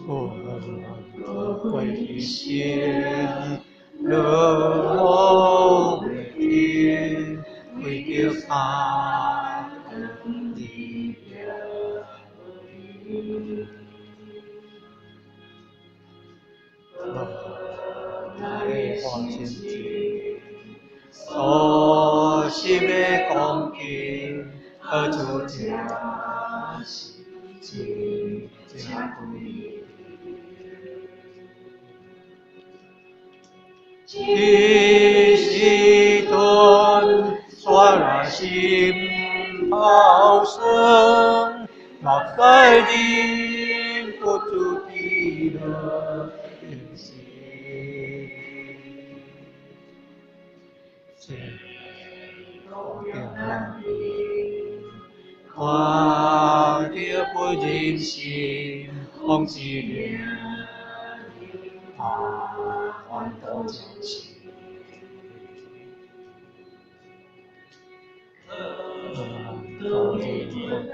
富贵的心，落袂停，为著三顿的无奈看清所心的光景，何处才是真正归？这时阵，煞来心头酸，目屎忍不住滴落眼心。前路难看著不忍心，风一凉，啊，烦恼真是。多人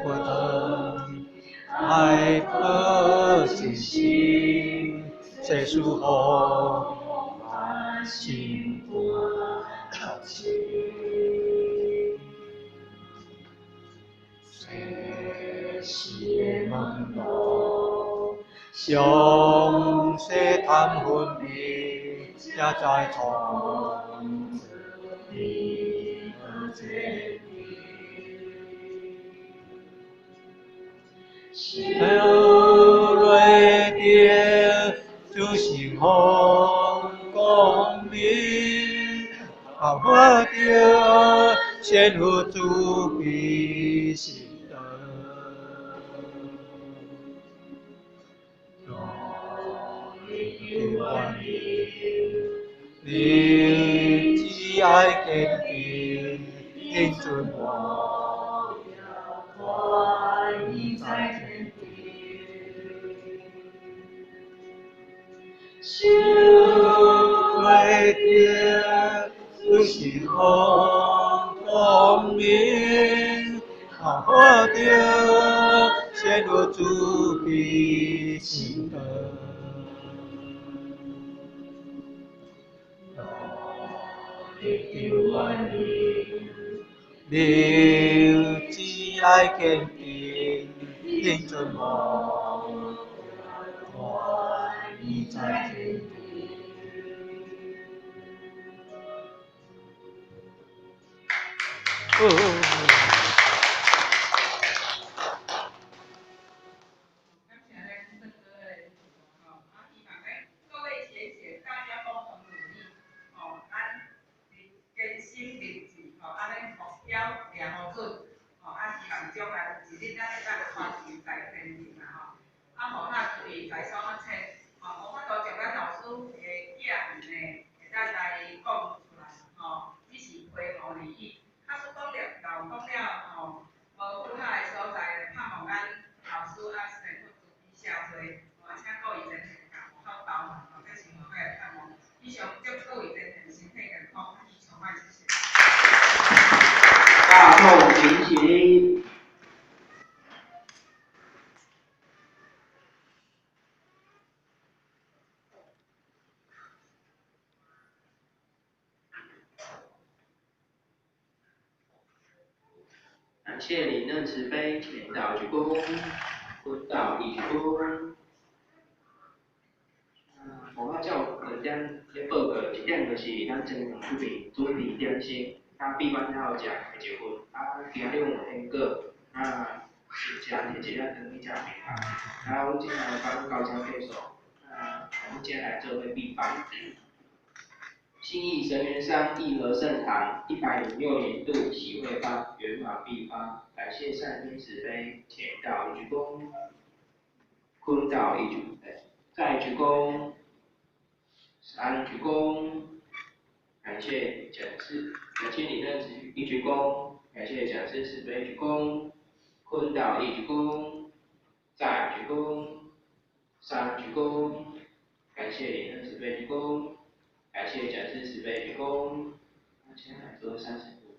不等，爱可真心，世事风心肝头情。世事的门路，详细谈分明，才知创造如何前进。小泪滴，主神风光明，看我着先佛慈悲心德。努力求原因，你只爱坚定，认准我，愿意在天顶。想袂著，主神风光明，看我著先佛慈悲心德。努力求原因，你只爱坚定，认准我，愿意在天顶。感谢咱郑哥的吼，啊，希望咱各位贤贤，大家共同努力，吼，咱坚心立志，吼，啊，咱目标定予准，吼，啊，希望将来有一日咱會當傳承在天頂啦，吼，啊，予他注意在所一切，吼，無法度將咱老師的寄言呢，會當來講出來，吼，只是皮毛而已。假使講了，老講了，吼，無符合的所在，盼望咱老師啊，神父慈悲赦罪，吼，啊，請各位前贤共有口包涵，吼，這是我的盼望。以上祝各位前贤身體健康，以上愛謝謝。大眾行行。感謝靈恩慈悲，前導鞠躬，坤道一鞠躬。無法照兩點咧報告，一點就是咱前堂這邊準備點心，啊閉關了後食摕一份，啊今日有糖果，啊食摕一粒糖去食麵啊。啊，阮這下班到這結束，啊，我們接下來做伙閉班。信義神元山義和聖堂106年度喜會班圓滿畢發，感謝上天慈悲，前道一鞠躬，坤道一鞠，再鞠躬，三鞠躬，感謝講師，感謝理論一鞠躬，感謝講師慈悲一鞠躬，坤道一鞠躬，再鞠躬，三鞠躬，感謝理論慈悲鞠躬。感謝講師慈悲鞠躬，先來做三聲五。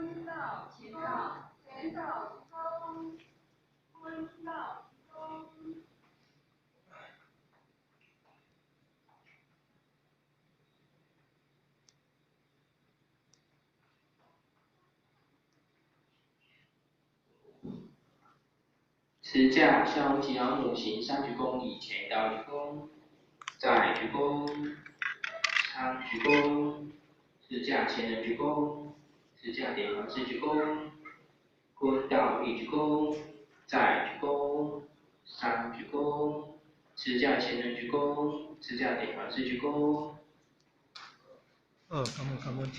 坤道乾道乾道沖，坤道沖。辞驾孝吉老母行三鞠躬，以前道鞠躬，再鞠躬，三鞠躬，辞驾前人鞠躬，辞驾点黄四鞠躬，坤道一鞠躬，再鞠躬，三鞠躬，辞驾前人鞠躬，辞驾点黄四鞠躬。好，感恩感恩。